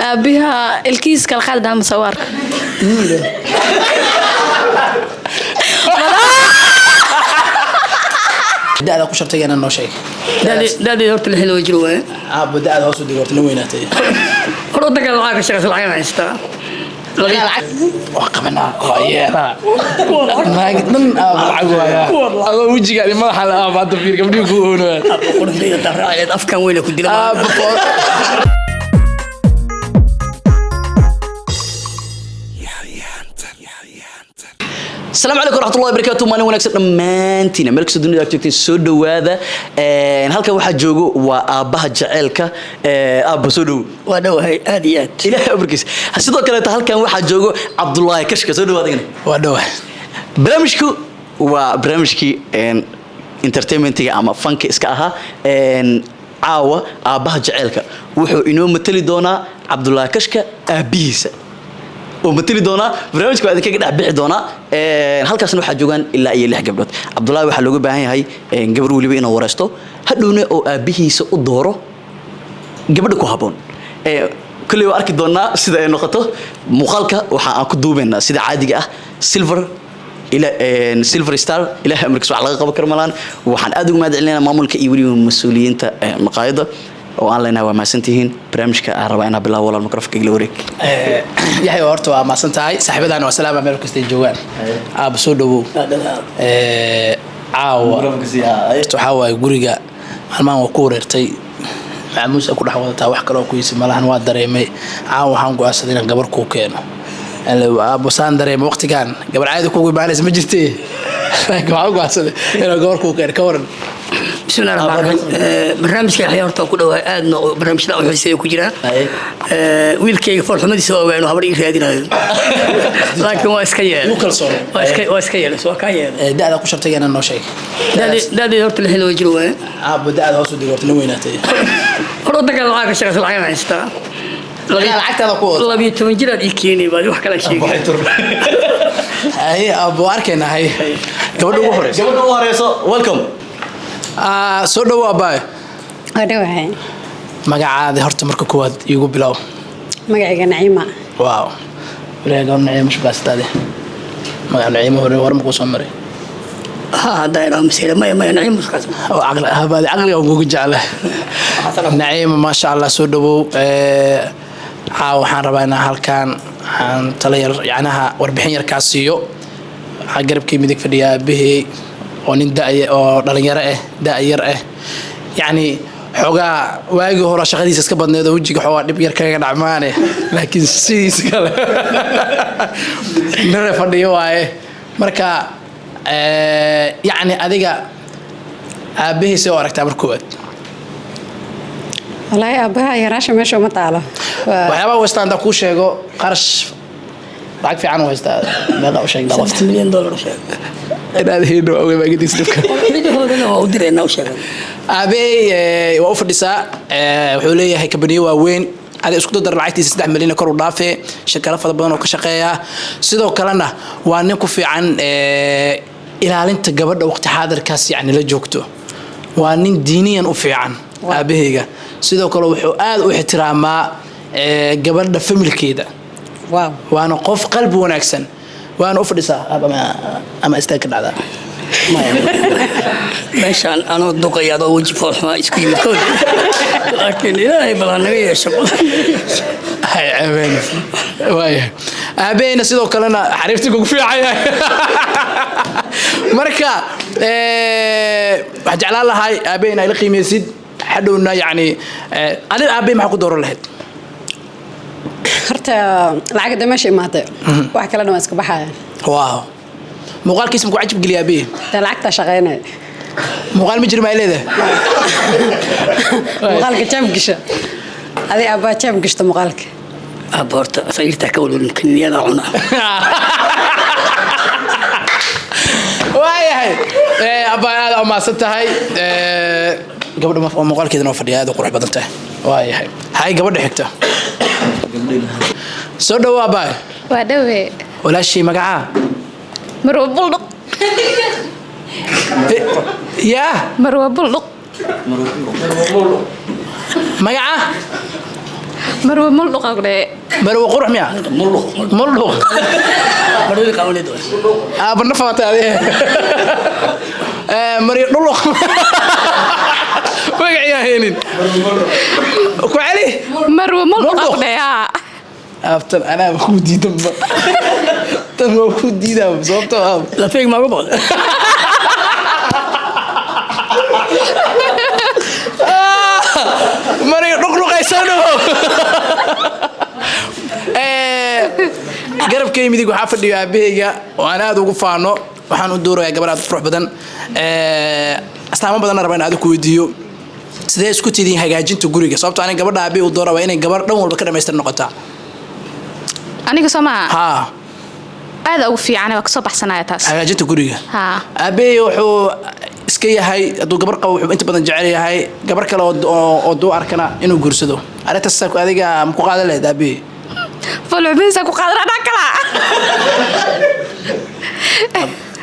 Aabiha ilkiis kala qaadi dhaama soo arka. Da'da ku shartayana noo sheeg. Da'deeda horta 60 jir waaye. Aabbo, da'da hoos u dhig horta, la weynaatay. Hor wadankan lacag ka shaqeysa, lacag haystaa. Waa qabanaa, waa yeelaa naag dhan, aabbo lacag waayaa adoo wejigaani madaxa la aabbo hadda fiir gabdhihi ku oonaya. Quruxdayda daraaceed afkan weyna ku dila. Aabbo. Asalaamu calaykum waraxmatullahi wabarakaatu. Maalin wanaagsan dhammaantiina meel kastoo dunida aad joogteen, soo dhowaada. Halkan waxaa joogo waa aabbaha jaceylka. Aabba, soo dhowo. Waa dhowahay, aad iyo aad. Ilaahay amarkiisa. Sidoo kaleeto halkan waxaa joogo Cabdullaahi Kashka, soo dhowaada adigana. Waa dhowah. Barnaamijku waa barnaamijkii entertainmentiga ama fanka iska ahaa. Caawa aabbaha jaceylka wuxuu inoo matali doonaa Cabdullaahi Kashka aabbihiisa oo matali doonaa. Barnaamijka waa idinkaga dhex bixi doonaa. Halkaasna waxaa joogaan ilaa iyo lix gabdhood. Cabdullaahi waxaa looga baahan yahay gabar weliba inuu wareysto, hadhowna oo aabbihiisa u dooro gabadha ku habboon. Kolley waa arki doonaa sida ay noqoto. Muuqaalka waxa aan ku duubaynaa sida caadiga ah silver ila Silver Star. Ilaahay amarkiis wax laga qaban karo malaan. Waxaan aad ugu mahad celinaynaa maamulka iyo weliba mas-uuliyiinta maqaayadda oo aan leenahay waa mahadsantihiin. Barnaamijka aan rabaa inaa bilaabo. Walaal, microfonka igala wareeg. Yaxya, horta waa mahadsan tahay. Saaxiibadaana waa salaama meel kastay joogaan. Aabbo, soo dhowow. Caawa horta waxaa waaye guriga maalmahan waa ku wareertay, macmuus ku dhex wadataa, wax kaloo ku yisi malahan, waa dareemay. Caawa waxaan go'aansaday inaan gabar kuu keeno. Aabbo, saan dareemay waqtigan gabar caadi kugu imaanaysa ma jirtee, laakiin waxaan go'aansaday inaan gabar kuu keeno. Ka waran? Bismillahi raxmaan raxiim. Barnaamijka Yaxya horta ku dhawahay, aadna barnaamijyada u xiiseeya ku jira. Wiilkayga foolxumadiisa waa ogaa inuu habar ii raadinayo, laakiin waa iska yeelay. Igu kalsoon. Waa iska yeelay, waa kaa yeelay. Da'da ku shartayana noo sheeg. Da'deeda horta 60 jir waaye. Aabbo, da'da hoos u dhig horta, la weynaatay. Hor wadankan lacag ka shaqeysa, lacag haystaa. Lacagtaada ku wadato. 12 jiraad ii keenay baad wax kala sheegay. Haye aabbo, waa arkaynaa. Haye, gabadha ugu horeysa. Gabadha ugu horeyso, welcome. Ah, soo dhowo abbaayo. Waa dhowahay. Magacaada horta marka koowaad iigu bilow. Magacayga Naciima. Wow, walahi gabar Naciimo shukaasataade. Magaca Naciimo hore hore makuu soo maray? Ha, haddaa idhaho masiira, maya maya, Naciim muskaas. Oo caqli habaadi caqliga aan kugu jeclahay. Naciimo, maasha Allah, soo dhawow. Caawa waxaan rabaa inaan halkan aan tala yar, yacnaha warbixin yar kaa siiyo. Waxaa garabkii midig fadhiya aabahey oo nin da' oo dhalinyaro ah, da' yar ah, yacni xoogaa waagii hore shaqadiisa iska badneed oo wejiga xoogaa dhib yar kaga dhacmaane, laakiin sidiisa kale nare fadhiyo waaye. Marka yacni adiga aabbahiisa oo aragtaa marka koowaad? Wallaahi aabbaha yaraasha meesha uma taalo. Waxyaabaha u haystaa haddaan kuu sheego, qarash lacag fiican u haystaa. Meeqa u sheegdaa qofta? $3 milyan u sheeg. Inaad hayno awey maagadiis dhibka. Midahoodana waa u direynaa, u sheegan. Aabey waa u fadhisaa. Wuxuu leeyahay kabaniyo waaweyn. Adi isku dardar lacagtiisa 3 milyan kor u dhaafee, shirkado fara badan oo ka shaqeeya. Sidoo kalena waa nin ku fiican ilaalinta gabadha waqti xaadirkaas yacni la joogto. Waa nin diiniyan u fiican aabaheyga. Sidoo kale wuxuu aad u ixtiraamaa gabadha familkeeda. Waana qof qalbi wanaagsan. Waana u fadhisaa aab ama istaag ka dhacdaa? Maya, meeshaan anoo duqaya adoo weji foolxumaa isku yimid kood, laakiin Ilaahay bal ha naga yeesho. Hay ceebeen waaya. Aabaheyna sidoo kalena xariiftii kugu fiican yahay. Marka waxaan jeclaan lahay aabaheyna ila qiimeysid hadhowna. Yacni adiga aabahey maxaa ku dooran lahayd? Horta lacagda meesha imaatay, wax kalena waa iska baxaya. Wow, muuqaalkiisa maku cajib geliya aabahey? Dee lacagtaa shaqeynaya. Muuqaal ma jiri maa leedahay? Muuqaalka jaam gasha, adi aabbaa jaam gashta muuqaalka. Aabba, horta sariirtaa ka walwalin, kaniyada cuna. Waayahay. Abbaa, aad u mahadsan tahay. Gabadha oo muuqaalkeeda noo fadhiya aad u qurux badan tahay. Waayahay, hay gabadha xigta, soo dhawo abbaa. Waa dhawe. Walaashii, magacaa? Marwa Buldhuq. Yaa? Marwa Buldhuq. Magaca? Marwo muldhuq aa ku dhehe. Marwo qurux miya? Mulluq. Muldhuq. Marwadii qaawaneed waay. Aaba nafaata adee. Maryo dhuluq. Magaciyaa haynin. Ku celi. Marwo muldhuq aa ku Muldhuq. dhehe haa. Aabtan anaaba kuu diidanba. Tan waa kuu diidaa sababtoo ah Lafeeg maagu boqda. Maryo dhuqdhuqaysano. Garabkay midig waxaa fadhiyo aabahayga oo aan aad ugu faano. Waxaan u doorayaa gabar aad u qurux badan. Astaamo badanna rabaa in aad ku weydiiyo sidee isku tidiin hagaajinta guriga, sababtoo aniga gabadha aabahey u doora waa inay gabar dhan walba ka dhamaystir noqotaa. Aniga soo maaha? Haa. Aad ugu fiican, waa kasoo baxsanaya taas. Hagaajinta guriga. Haa. Aabahey wuxuu iska yahay hadduu gabar qabo wuxuu inta badan jecel yahay gabar kale oo duu arkana inuu guursado. Arrintaas adiga ma ku qaadan lahayd aabahey? Foolxumadiisa ku qaadan anaa kala.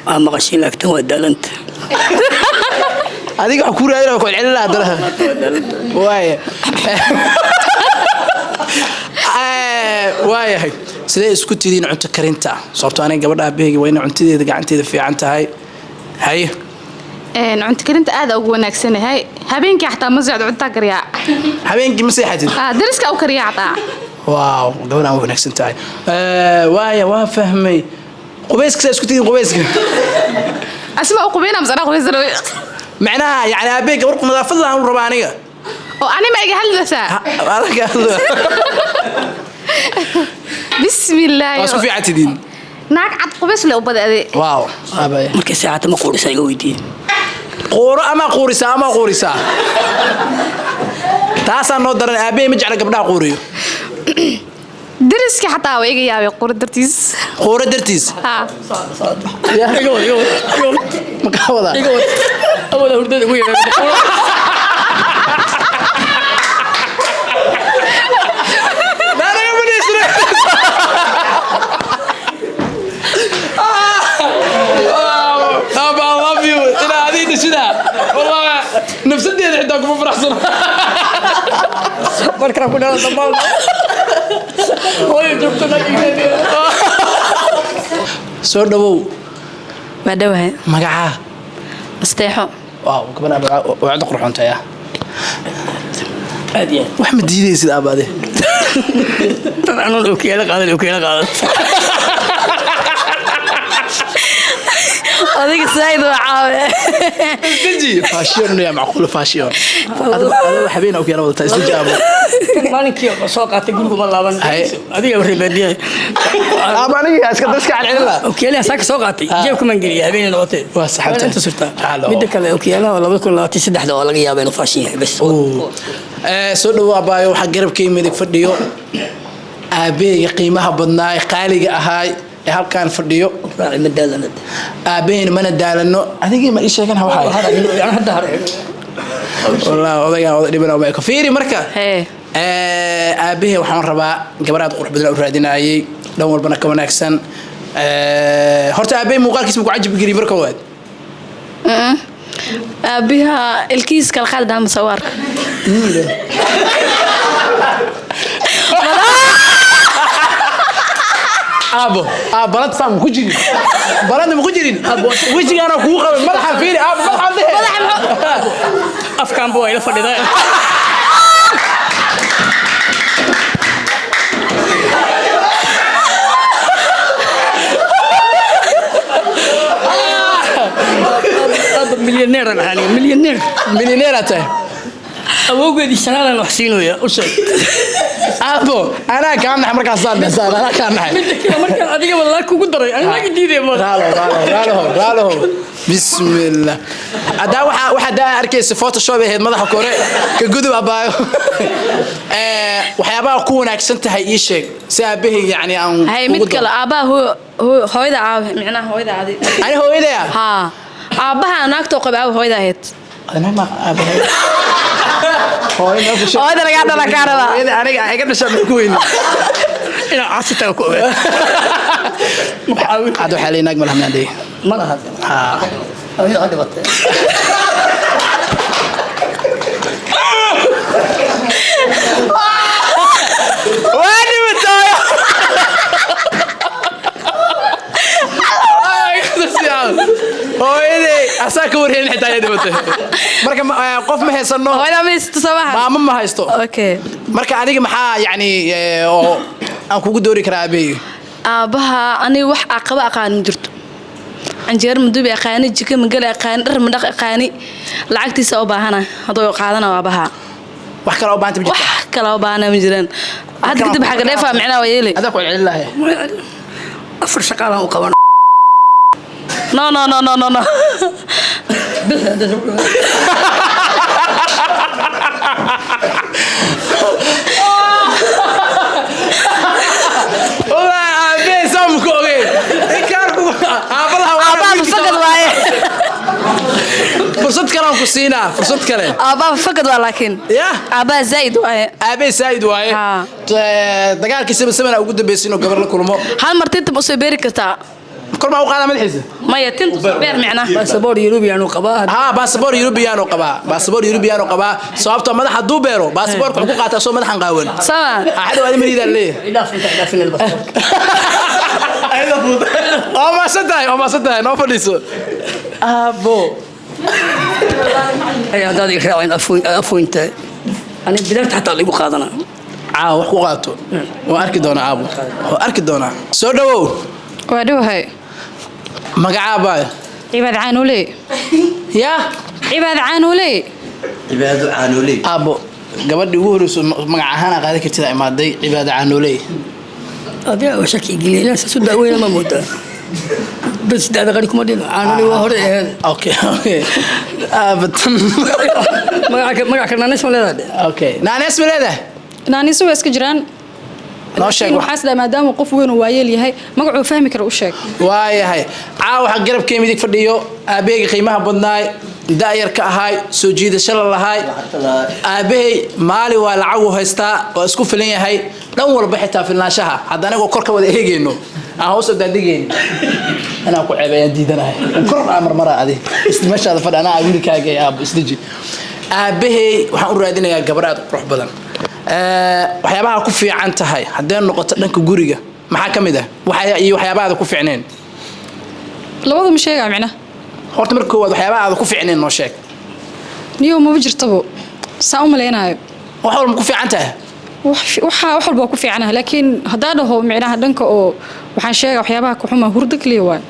Waa maqashiin, laakiin waa daalanta. Adiga waxa kuu raadin waa ku celcelin lahaa haddana. Waaya. Waayahay, sidee isku tidiin cunto karinta? Sababtoo aniga gabadha aabaheyga waa inay cuntadeeda gacanteeda fiican tahay. Haye. Cunto karinta aad ugu wanaagsanahay. Habeenkii xataa ma socdo, cuntaa kariyaa. Habeenkii ma seexatid? Haa, dariska u kariyaa xataa. Waaw, gabadhaan waa wanaagsan tahay. Waaya, waa fahmay. Qubayska sidee isku tidiin qubayska? Asma u qubayna mise anaa qubaysana? Macnaha yani aabahey gabar nadaafad lahaan u rabaa aniga. Oo ani ma iga hadlaysaa? Adiga. Bismillaahi. Waa isku fiican tidiin. Naag cad qubays le u bada ade. Waaw, aabaya. Markay saacata ma quudhisa iga weydiin. Quuro ama quurisaa ama quurisaa, taasaa noo daran. Aabahey ma jecla gabdhaha quuriyo. Dariska xataa waa iga yaabay qura dartiis. Quuro dartiis? Haa. Iga wad, iga wad, iga wad. Ma kaa wadaa? Iga wad. Awada hurdada ugu yeedhay. Naanaga ma dheysre. Aaba, I love you. Ilaa adii dhishida. Wallah, nafsadeeda xitaa kuma faraxsana. Markaan ku dhala dhammaan. Hooyo joogto nag iga. Soo dhawow. Waa dhowahay. Magacaa? Asteexo. Waaw, gabadha waa cod qurxontay ah. Aad iyo aad. Wax ma diidaysid aabaade? Dad anuun okiyaalo qaadan, okiyaalo qaadan. Adiga saaid waa caawe. Isdeji. Fashion ya macquul fashion. Adiga habeen oo kiyana wadataa, isdeji aabo. Maalinkii oo soo qaatay gurigu ma laaban. Haye. Adiga reebaadiyaha. Aaba aniga iska daska celcelin la. Okiyaalaha saaka soo qaatay jeebka maan geliya, habeenay noqotay. Waa saxabta. Inta surtaa. Halo. Midda kale, okiyaalaha 2023 oo laga yaaba inuu fashion yahay bas. Soo dhawow abaayo. Waxaa garabkay midig fadhiyo aabaheyga qiimaha badnaa ee qaaliga ahaa ee halkaan fadhiyo. Raaci ma daalanad. Aabaheyna mana daalano. Adigii ma ii sheegan waxaa? Hadda hare. Wallahi odaygaan oday dhibana uma eko. Fiiri marka. Hee. Aabahey waxaan rabaa gabar aad qurux badan u raadinayay, dhan walbana ka wanaagsan. Horta aabahey muuqaalkiisa ma ku cajab geliy marka waad? Aabiha ilkiis kala qaadi daan mase u arka. Aabo, aab, balad saa ma ku jirin, baladna ma ku jirin. Wejigaana kugu qabay madaxa. Fiiri aabo, madaxa dhehe. Afkaanba waa ila fadhidaa. Aabba, milyaneer aan ahaa aniga, milyaneer. Milyaneer aad tahay. Awowgeedii shanaadaan wax siinaya u sheeg. Aabo, anaa kaa naxay markaasaan dhasaan, anaa kaa naxay. Midda kale, markaan adiga walaa kugu daray aniga diiday ma. Raalo, raalo, raalo, raalo. Bismillah. Haddaa waxaa daa arkaysa Photoshop ahayd madaxa kore ka gudub abaayo. Waxyaabaha ku wanaagsan tahay ii sheeg si aabahey yani aan Hay, ugu mid daro. kale aabbaha hooyada aabe, micnaha hooyada adi. Ani hooyadaya? Haa, aabbaha naagtoo qaba aabe hooyada ahayd. Adina ma aabahay. Hooyo ma ku sheeg. Hooyada lagaa dhala kaa rabaa. Hooyada aniga iga dhashaa ma ku weyni. Inaa caasi taga ku ogaa. Hadda waxaa leeyahay naag ma laha maandhay. Ma laha. Haa. Hooyada ha dhibatay. Marka qof ma haysano. Hooyada ma haysto soo maaha? Maamo ma haysto. Okay. Marka adiga maxaa yani oo aan kugu doori karaa aabaheyga? Aabbaha aniga wax aqaba aqaan ma jirto. Canjeero madubi aqaani, jiko magali aqaani, dhar madhaq aqaani. Lacagtiisa u baahana hadduu qaadana aabaha. Wax kale oo baahanta ma jirto? Wax kale u baahana ma jiraan. Hadda kadib xagga dheefaa micnaa waa yeeli. Adaa ku celcelin lahay. 4 shaqaalaan u qaban. No no no no no no. Wallah aabbe saam ku ogeen inkaan ku aabalaha. Aabbaha fakad waaye. Fursad kale aan ku siinaa, fursad kale. Aabbaha fakad waa laakiin. Ya. Aabbaha zaid waaye. Aabe saa'id waaye. Haa. Dagaalkii 7-7 ugu dambeysay inuu gabar la kulmo. Hal mar tinta ma usoo beeri kartaa? Kor maa u qaadaa madaxiisa? Maya, tinta usoo beer micnaa. Baasaboor Yurubiyan uu qabaa. Haa, baasaboor Yurubiyan uu qabaa, baasaboor Yurubiyan uu qabaa, sababtoo madax hadduu beero baasaboorka wuxuu ku qaataa soo madaxan qaawan. Sama. Axad waa mariidaan leeyahay. Idhaaf inta idhaafin baasaboorka. Waa maasan tahay, waa maasan tahay, noo fadhiiso aabo. Ay haddaad i raacin afoynta ani bidaarta xataa la igu qaadanaa. Caawa wax ku qaato waan arki doonaa aabo, waan arki doonaa. Soo dhawow. Waa dhowahay. Magacaabaayo? Cibaad Caanuuley. Yaa? Cibaad Caanuuley. Cibaado Caanooley. Aabo, gabadhii ugu horreyso magac ahaan aa qaadan kartid aa imaaday, Cibaado Caanooley. Adiga oo shaki geliya inaan saas u daaweyna ma moodaa? Bas da'da qari kuma dhino, Caanooley waa hore ahayd. Okay, aabo tan. Magaca ka naaneys ma leedahay? Okay, naanees ma leedahay? Naaniisu waa iska jiraan. Noo sheeg laakiin wax. Waxaa isdhaha maadaama qof weyn oo waayeel yahay magacuu fahmi kara u sheeg. Waayahay, caawa waxaa garabkee midig fadhiyo aabaheyga qiimaha badnaay, da'yar ka ahaay, soo jiidasho la lahaay. Aabahey maali waa lacagu haystaa, waa isku filan yahay dhan walba, xitaa filnaanshaha. Hadda anagoo kor ka wada eegeyno aan hoos u daadhigeyno inaan ku ceeb ayaan diidanahay. Kor aa marmara adi meeshaada fadhi, anaa wiilkaaga ee aabo isdeji. Aabahey waxaan u raadinayaa gabar aad u qurux badan. Waxyaabaha ku fiican tahay haddee noqoto dhanka guriga maxaa ka mid ah waxa iyo waxyaabaha aad ku fiicneen? Labada ma sheegaa micnaha? Horta marka koowaad waxyaabaha aad ku fiicneen noo sheeg. Niyow, maba jirtabo saa u malaynayo. Wax walba ma ku fiican tahay? Waxa wax walba waa ku fiicanaha, laakiin haddaa dhaho micnaha dhanka oo waxaan sheegaa waxyaabaha ku xuma, hurdo keliya waay,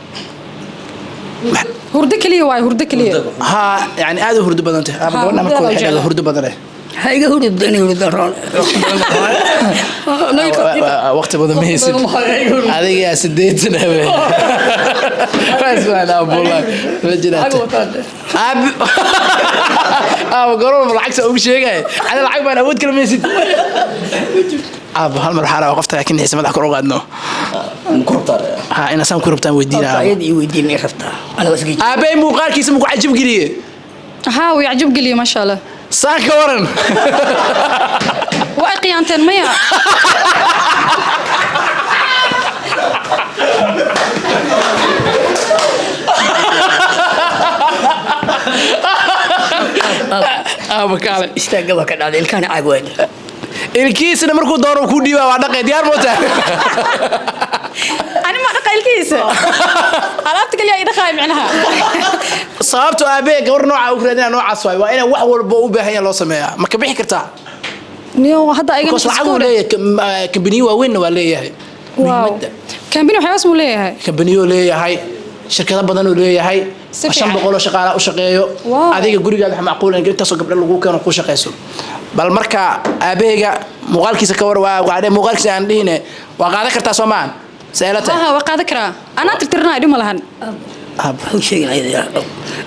hurdo keliya waay, hurdo keliya. Haa, yani aad u hurdo badan tahay. Haa, gabadha marka hurdada waxay jeclahay. dhahdaa hurdo badan eh. Ha iga hurudda inay hurudda roon. Waqti badan ma haysid adigaa, 80 habeen bas waan abuula ma jiraata. Aab aab garoon lacagta ugu sheegay ada lacag baan awood kala maysid aab. Hal mar waxaa rabaa qofta laakiin xiisa madax kor u qaadno. Ku rabtaa? Ha, inaa saan ku rabtaan weydiina. Horta ayada ii weydiin may rabtaa, aniga isga Aabey muuqaalkiisa muku cajib geliye? Haa, wuu yacjab geliye, maasha Allah. Saan ka waran? Waa ay qiyaanteen maya? Aaba kaale. Istaagga waa ka dhacday, ilkaana caag waay. Ilkiisna markuu doono ku dhiibaa, waa dhaqay, diyaar moota. Ani ma dhaqa ilkihiisa, alaabta kaliya ay dhaqaay micnaha. Sababto aabee gabar nooca u raadinaa noocaas waay, waa inay wax walba u baahan yahay loo sameeyaa. Ma ka bixi kartaa? Niyow, hadda ayagana Because lacag uu leeyahay, kambaniyo waaweynna waa leeyahay. Wow. Muhiimadda. Kambani waxyaabaas muu leeyahay? Kambaniyo leeyahay, shirkado badan uu leeyahay. Si shan fiican. boqol oo shaqaala u shaqeeyo. Wow. Adiga gurigaada waxa macquul ah in intaasoo gabdho lagu keeno ku shaqeyso. Bal marka aabaheyga muuqaalkiisa ka war, waa dhe muuqaalkiisa aan dhihine, waa qaadan kartaa soo maahan seela tahay? Haa, waa qaadan karaa, anaa tirtirinayo, dhib ma lahan. Waxu sheegin ayada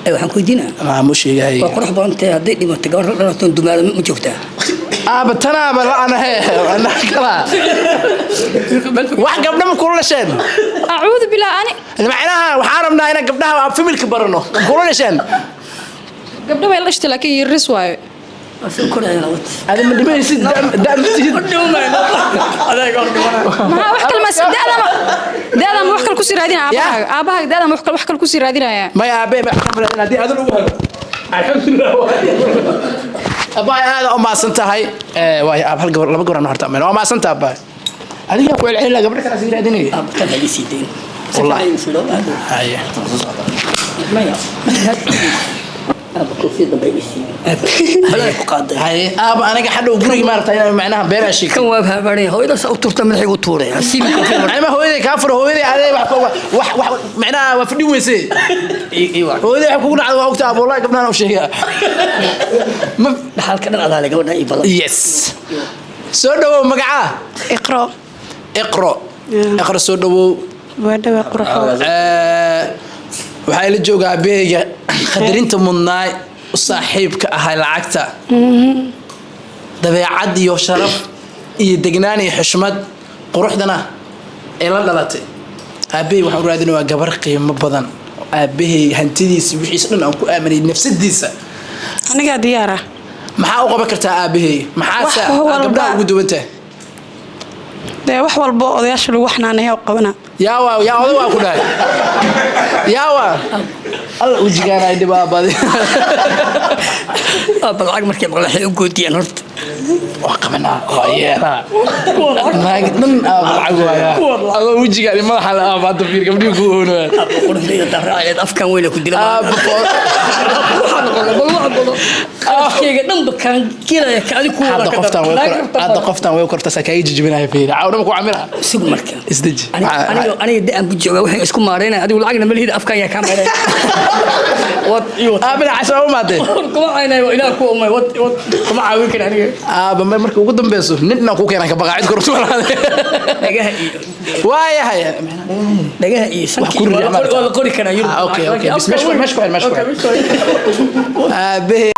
ay waxaan ku weydiinaa. Maa mu sheegahay. Waa qurux badan tahay, hadday dhimato gabar la dhalato dumaalo ma joogtaa? Aaba tanaaba la anahe anaa kala wax gabdho ma kula dhasheen? Acuudu billah, ani Macnaha waxaan rabnaa inaan gabdhaha aan familka barano. Ma kula dhasheen? Gabdho way la dhashtay laakiin yiris waayo. Waa soo korayana wat. Adi ma dhimaysid damtid. Maxaa wax kale mas da'dama da'dama wax kale kusii raadinaya aabahaaga? Aabahaaga da'dama wax kale kusii raadinaya? Maya aabe, ma xamraadin haddii adin ugu helo, alxamdulilah. Abaay, aad u mahadsan tahay. Waay aab, hal gabar laba gabar aan horta ameen. Waa mahadsan tahay abaay. Adiga ku celcelin lahaa gabadha kale sii raadinaya. Aaba tan haga sii dayn. Wallahi. Haye. Maya. Aaba koofiyad dambe iga siiyey. Balaa ku qaaday. Haye aaba, aniga hadhow guriga maaragtay inaan macnaha been aan sheegtay. Kan waa habaareen, hooyadaas u turta madaxaygu tuuray. Hasiib koofiyad. Anima hooyaday kaa furo, hooyaday adee wax wax wax macnaha waa fadhin weyse. Ii waa. Hooyaday wax kugu dhacda waa ogta aaba, wallahi gabdhahan u sheegaa ma Dhaxalka dhan adaale gabadha ii badan. Yes, soo dhawow, magacaa? Iqro. Iqro. Yeah. Iqro, soo dhawow. Waa dhawa, qurxo. Waxaa ila joogaa aabahayga qadarinta mudnaay, u saaxiibka ahay lacagta, dabeecad iyo sharaf iyo degnaan iyo xushmad, quruxdana ee la dhalatay. Aabbahay waxaan u raadinaya waa gabar qiimo badan, aabbahay hantidiisa wixiisa dhan aan ku aaminay, nafsadiisa. Anigaa diyaar ah. Maxaa u qaban kartaa aabbahay? Maxaase Wax walba. gabdhaha ugu duwan tahay? Dee wax walbo odayaasha lagu xanaaneeya u qabana. Yaa waa yaa oday waa ku dhahay, yaa waa alla wejigaan ay dhib aabadi. Aaba lacag markay maqlaan waxay u goodiyaan horta. Waa qabanaa, waa yeelaa naag dhan aaba lacag waayaa, adoo wejigaan iyo madaxa la aaba hadda fiir gabdhihi ku oonayaan. Aaba quruxdayda daraaceed afkan weyna ku dila. Aaba Waxaa noqon bal wax badan. Qarashkayga dhanba kaan gelaya ka adigu ku Hadda qoftaan way hadda qoftaan way kortaasaa kaaga jijibinaya, fiiri caawdhama ku camira. Sug marka. Isdeji. Aniga da'an bu joogaa, waxaan isku maareynaya, adigu lacagna ma lihid, afkan yaa kaa maareynaya. Wad iyo wad. Aabina cashaa u maatay. Kuma caynaayo, ilaah ku umay, wad wad, kuma caawin kara aniga. Aaba ma marka ugu dambeyso nin inaan ku keenan ka baqaa cid korto walaale. Dhagaha iyo Waayahay. Dhagaha iyo sanka Wax ku riix waa la qori karaa Yurub. Ah, okay. Bis meesha ku meesha ku meesha ku aabahe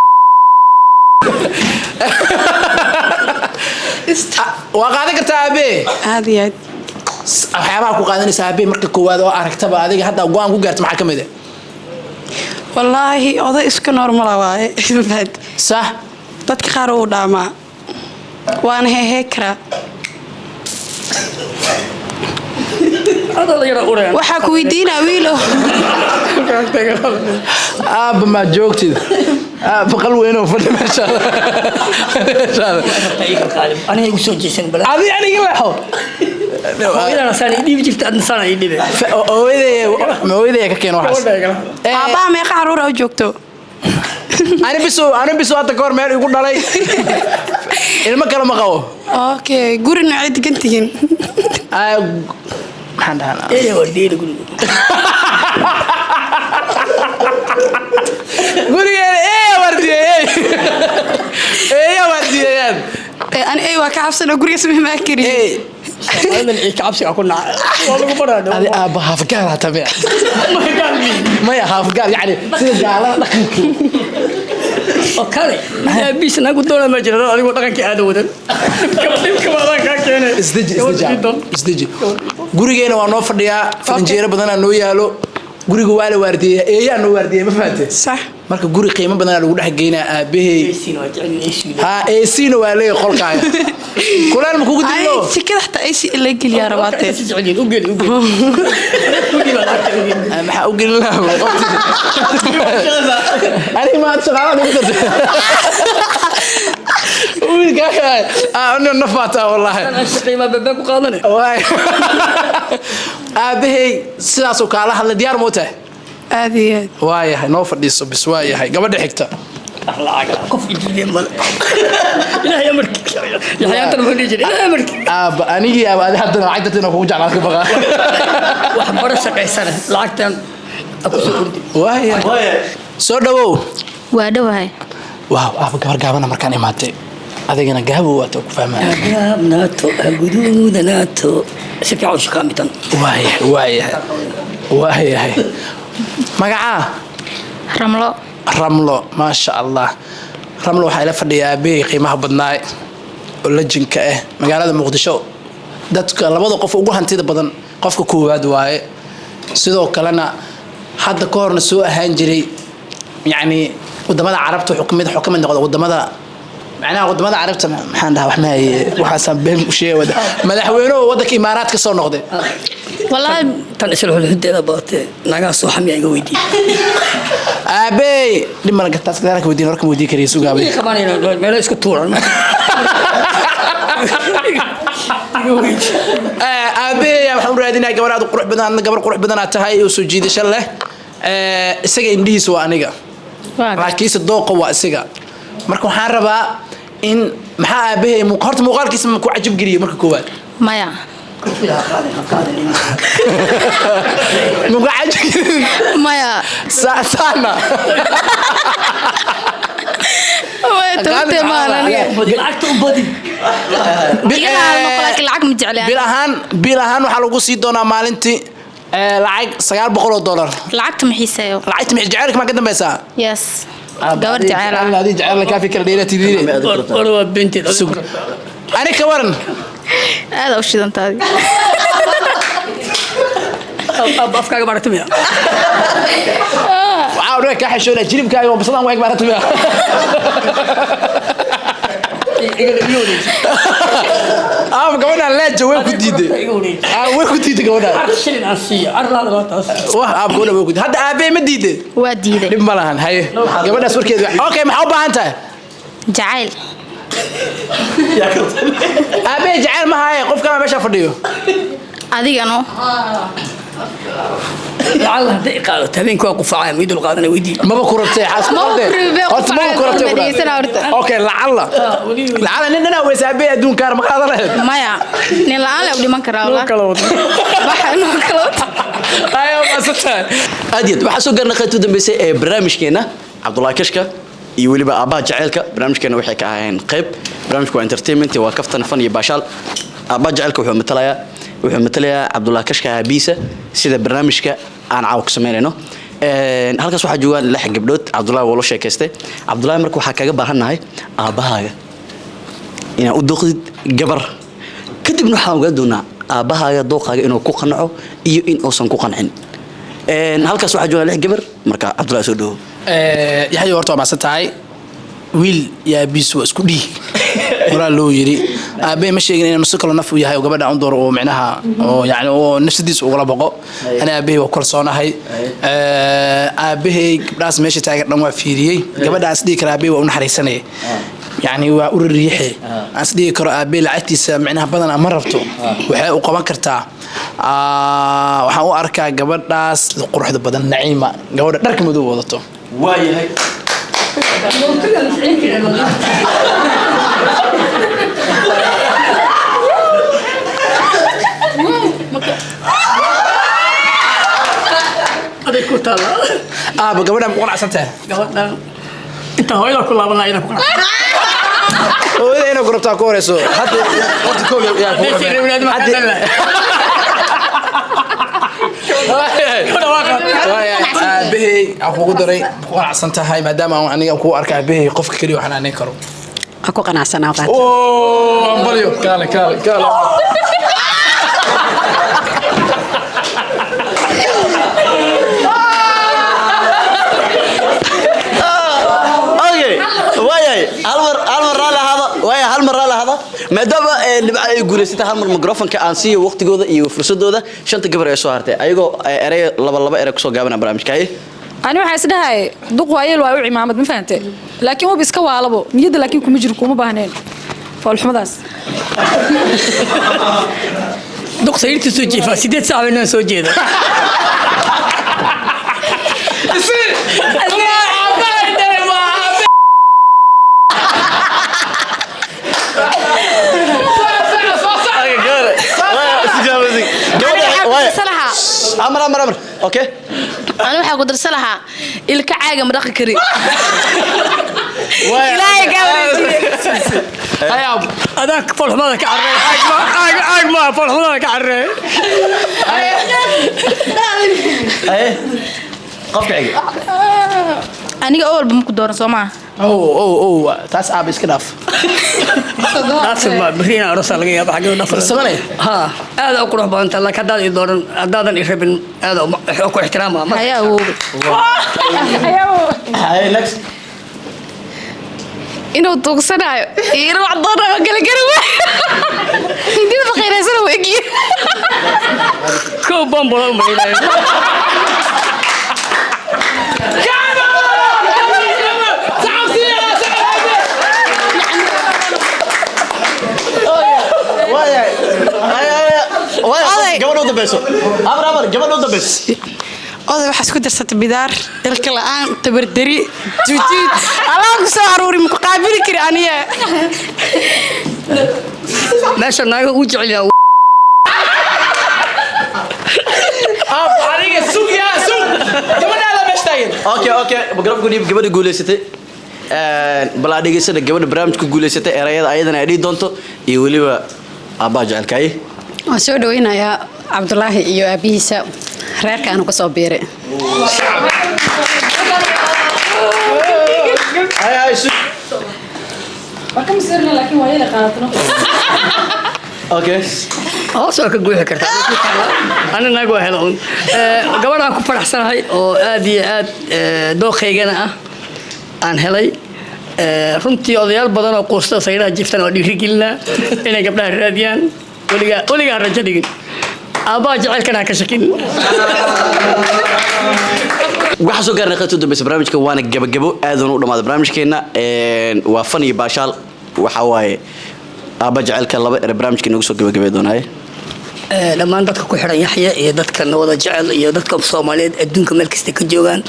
waa qaadan kartaa aabe. Aad iyo aad. Waxyaabaha ku qaadanaysa aabe marka koowaad oo aragtaba adiga hadda go'aan ku gaarta maxaa ka mid ah? Wallaahi oday iska normala waaye. Fahad. Sax. Dadka qaar wuu dhaamaa, waana heehee karaa. Adaa la yara uraya. Waxaa ku weydiinaa wiilo. Aaba maa joogtid, aaba qal weyn oo fadhi meeshaada meeshaada. Aniga igu soo jeesan bala. Adi aniga leexo. Hooyadana saan ii dhiibi jirta, adna saan ii dhiibi. Hooyaday ma hooyaday ka keeno waxaas. Aabbaha meeqa caruura u joogto? Ani bisu, ani bisu hadda kahor meel igu dhalay, ilmo kale ma qabo. Okay, guri noocay degan tihiin? Maxaan dhahanaa? Ee waa deela guriga. Gurigeena ee wardiyey, ee wardiyeyaan. Ani ey waa ka cabsano, gurigaas ma imaan karin. Ee Soomaalidan ay ka cabsiga ku nacay. Waa lagu baraa. Adi aabba haafgaal hata miya? Maya, haafgaal yacni sida gaalada dhaqanka. Oo kale aabiis nagu doona ma jira, adigoo dhaqankii aada wadan. Dhibka adaa kaa keenay. Isdeji, isdeji, isdeji. Gurigeena waa noo fadhiyaa, farinjeero badanaa noo yaalo, guriga waa la waardiyeeya, eeyaa noo waardiyey, ma fahante? Sax. Marka guri qiimo badanaa lagu dhex geynaa aabahey. Ha, AC-na waa leeyahay qolkaaga, kuleel ma kugu Ay dilno. Jikada xataa AC la geliyaa rabaatee. Maxaa u gelin lahaa aniga? Ma shaqaalada ugu dartay wiilkaaga nafaataa wallaahi. Waay. Aabahey sidaasuu kaala hadlay, diyaar moo tahay? Aad iyo aad. Waayahay, noo fadhiiso bis. Waayahay, gabadha xigta. Qof idiideen male, ilaahay amarki yaxyaantan wuxuu dhihi jiray ilaahay amarki. Aaba anigii aaba adi haddana lacag darteena kugu jeclaan ka baqaa. Wax baro, shaqaysana, lacagtan ha ku soo ordi. Waayahay, soo dhawow. Waa dhowahay. Waaw aaba, gabar gaabana markaan imaatay, adigana gaabow waata ku fahmaya. Gaabnaato haguduudanaato si fiican u shaqaamitan. Waayahay, waayahay, waayahay. Magacaa? Ramlo. Ramlo, maasha Allah. Ramlo, waxaa ila fadhiya aabahey qiimaha badnaay oo lajinka ah magaalada Muqdisho, dadka labada qof ugu hantida badan qofka koowaad waaye, sidoo kalena hadda ka horna soo ahaan jiray yacni wadamada Carabta wuxuu kamid noqday wadamada macnaha wadamada Carabta, maxaan dhahaa, wax mahaye, waxaasaan been u sheegay, madaxweynuhu wadanka Imaaraad ka soo noqday. Wallaahi tan isla xulxudeeda badatee nagaa soo xamiya iga weydiiy. Aabey dhib mala gartaas gadaalka weydiin, horka ma weydiin kariya, sugaabay. Ii qabanayna meelo isku tuuran. Aabahey waxaan u raadinaya gabar aad u qurux badan, adna gabar qurux badan aad tahay oo soo jiidasho leh. Isaga indhihiisa waa aniga. Waa gartay. Laakiinse dooqa waa isiga. Marka waxaan rabaa in maxaa aabahay horta muuqaalkiisa ma ku cajab geliyo marka koowaad? Maya. Ma ku cajab gelin? Maya. Saana. Maya, tabartee maahan aniga. Lacagta u badi. Iga raali noqo, laakiin lacag ma jecli aniga. Bil ahaan waxaa lagu sii doonaa maalintii lacag $900. Lacagta ma xiiseeyo. Lacagta ma jaceylka maa ka dambeysaa? Yes, gabar jecel ah. Adii jecel kaafi kala dheeraatidiine. War waa beenteed. Ani ka waran? Aada u shidantaadi. Afkaaga baarata miya? Waxaa odhan kaa xishoona jilibkaaga oo basadan waag baa ratmiya. Aab, gabadhaan leeja way ku diiday. Aab, way ku diiday gabadhaan. Shilin aan siiyo arlaada waa taas. Wah, aab, gabadhaan way ku diiday. Hadda aabbe ma diiday? Waa diiday. Dhib ma lahan. Haye, gabadhaas warkeeda. Okay, maxaa u baahan tahay? Jacayl. Aabbe jacayl ma haye, qof kale meesha fadhiyo. Adigano. Lacag hadday qaadato habeenkii waa qufacaya, ma idul qaadana weydii. Maba ku rabtay xaas. Maba ku rabay, horta maba ku rabtay. ma dhegeysanaa horta. Okay, lacalla lacalla nin dhanaa weysa aabbe adduunkaar ma qaadan lahayd? Maya, nin la'aan le u dhiman karaa wallah. Baxa inoo kala wado. Ayo, maasantahay. Aad iyo aad waxaa soo gaarnay qaybta u dambeysay ee barnaamijkeena. Cabdullaahi Kashka iyo weliba aabbaha jaceylka barnaamijkeena waxay ka ahaayeen qayb. Barnaamijku waa entertainment, waa kaftan, fan iyo baashaal. Aabbaha jaceylka wuxuu matalayaa Cabdullaahi Kashka aabihiisa, sida barnaamijka aan caawa ku samaynayno. Halkaas waxaa joogaan lix gabdhood. Cabdullaahi waa la sheekaystay. Cabdullaahi, marka waxaa kaga baahannahay aabbahaaga inaad u dooqdid gabar, kadibna waxaan ogaan doonaa aabbahaaga dooqaaga inuu ku qanco iyo in uusan ku qancin. Halkaas waxaa joogaan lix gabar. Marka Cabdullaahi, soo dhawo. Yaxya, horta waa mahadsan tahay. Wiil iyo aabihiis waa isku dhiig, horaa loo yiri. Aabe ma sheegin inuu si kalo naf u yahay oo gabadha un dooro oo micnaha oo yani oo nafsadiisa ugula boqo. Ani aabahey waa kalsoonahay. Aabahey gabdhahaas meesha taagan dhan waa fiiriyey. Gabadhaas dhihi kara aabahey waa u naxariisanaya, yani waa u ririixe. Aan is dhihi karo aabahey lacagtiisa micnaha badanaa ma rabto, waxay u qaban kartaa. Waxaan u arkaa gabadhaas quruxda badan, Naciima, gabadha dharka madow wadato. Waayahay. Aday ku taala. Aaba, gabadhaan ma ku qanacsan tahay? Gabadhan inta hooyada ku laaban lahaa ku qanacsan. Hooyada inay ku rabtaa ku horeyso hadda horta koob yaa ku. Hadday rabin, ma ka dhalin. Aabahey aan kugu daray, ma ku qanacsan tahay maadaama aan aniga kugu arka aabahey qofka keliya waxaan aanay karo? Waa ku qanacsanaa, qaat. Oo ambalyo, kaale kaale kaale. Okay, waayahay. Hal mar raalli ahaada. Waayahay, hal mar raalli ahaada. Maadaama Dhibco ay guulaysatay, hal mar microfonka aan siiyo waqtigooda iyo fursadooda shanta gabar ee soo hartay, ayagoo erey laba laba erey kusoo gaabana barnaamijka. Haye. Ani waxaa isdhahay duq waayeel waa u cimaamad, ma fahante? Laakiin wab iska waalabo niyadda, laakiin kuma jiro, kuma baahneen foolxumadaas. Duq sariirta soo jiifaa 8 saac inaan soo jeeda. Okay, gabar. Waaya, isku. Aniga waxaa ku Waaya. darsan lahaa. Amar, amar, amar. Okay. Ani waxaa ku darsan lahaa ilka caaga ma dhaqi kari. Waaya. Ilaahay kaa wareejiye. Adaan foolxumada ka carreey, caag caag ma foolxumada ka carreey. Haye. Qofka xiga. Aniga oo walba ma ku dooran, soo maaha? Oh, taas aaba iska dhaaf. Taas ma beri inaan aroos laga yaaba xagga dhafar. Farsamane. Ha, aad u qurux badan tahay, laakiin haddaad i dooran, haddaadan i rabin, aad ku ixtiraama. Hayaa awoobe. Haye, next. Inuu tuugsanaayo iyo inuu wax doonayo kala garan waay. Hindida faqiiraysana waa egyihin. Kow bambola u malaynayo. Waayahay. Haye, haye. Waayahay, Oday. gabadha u dambeyso. Amar, amar, gabadha u dambeyso. Oday waxaa isku darsatay bidaar, ilka la-aan, tabardari, juujiid, alaa ku soo aruuri, maku qaabili kari aniga. Meesha naaga ugu jecel yahay. Adiga sug, yaa sug, gabadhaada meesha taagan. Okay, mikrafoonka dhiib gabadha guuleysatay. Bal aa dhegeysana gabadha barnaamijka guuleysatay erayada ayadana ay dhihi doonto iyo weliba aabbaha jecelkaaye. Waan soo dhaweynayaa Cabdulaahi iyo aabihiisa, reerka aanu kasoo biiray. Hay hay, sug. Waa ka masirna, laakiin waa yala qaadatno. Okay. Hoos waa ka guuxi kartaa, ani naag waa helo un. Gabadhaan ku faraxsanahay oo aad iyo aad dooqaygana ah aan helay. Runtii odayaal badan oo quustada sayraha jiftan oo dhiirigelinaa inay gabdhaha raadiyaan. Weligaa weligaa rajo dhigin, aabbaha jecelkana ha ka shakin. Waxaa soo gaarnay qaybta u dambeysa barnaamijka, waana gabagabo, aadan u dhamaaday barnaamijkeena. Waa fan iyo baashaal. Waxaa waaye aabba jecelka laba ere barnaamijka inoogu soo gabagabay doonaaye. Dhammaan dadka ku xiran Yaxya iyo dadka wada jecel iyo dadka Soomaaliyeed adduunka meel kasta ka joogaan,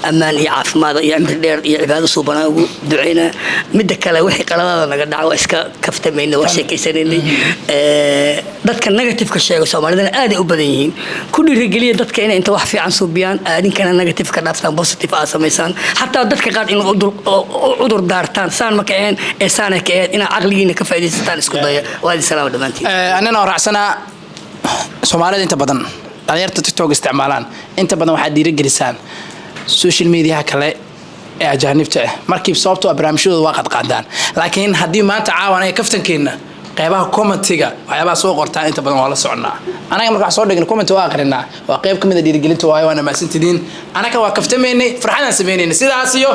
ammaan iyo caafimaad iyo cimri dheer iyo cibaado suubanaan ugu ducaynaa. Midda kale, wixii qaladaada naga dhaca waa iska kaftamaynay, waa sheekaysanaynay. Dadka negative-ka sheega Soomaalidana aad ay u badan yihiin. Ku dhiirigeliya dadka inay inta wax fiican suubiyaan, adinkana negative ka dhaaftaan, positive aad samaysaan. Xataa dadka qaar in cudur daartaan, saan ma kaceen ee saana ka ahayd, inaad caqligiina ka faaidaysataan isku daya. Waa idin salaama dhammaantiin. Annana oo raacsanaa Soomaalida, inta badan dhalinyarta TikTok isticmaalaan, inta badan waxaad dhiirigelisaan social mediaha kale ee ajaanibta ah markii, sababtoo ah barnaamijyadooda waa qadqaadaan. Laakiin haddii maanta caawan ay kaftankeenna qeybaha commentiga waxyaabaha soo qortaan, inta badan waa la soconaa anaga. Marka wax soo dhigna, comment waa aqrinaa, waa qeyb kamid a dhiirigelinta waayo. Waana mahadsantidiin. Anaga waa kaftamaynay, farxadaan sameynaynay, sidaas iyo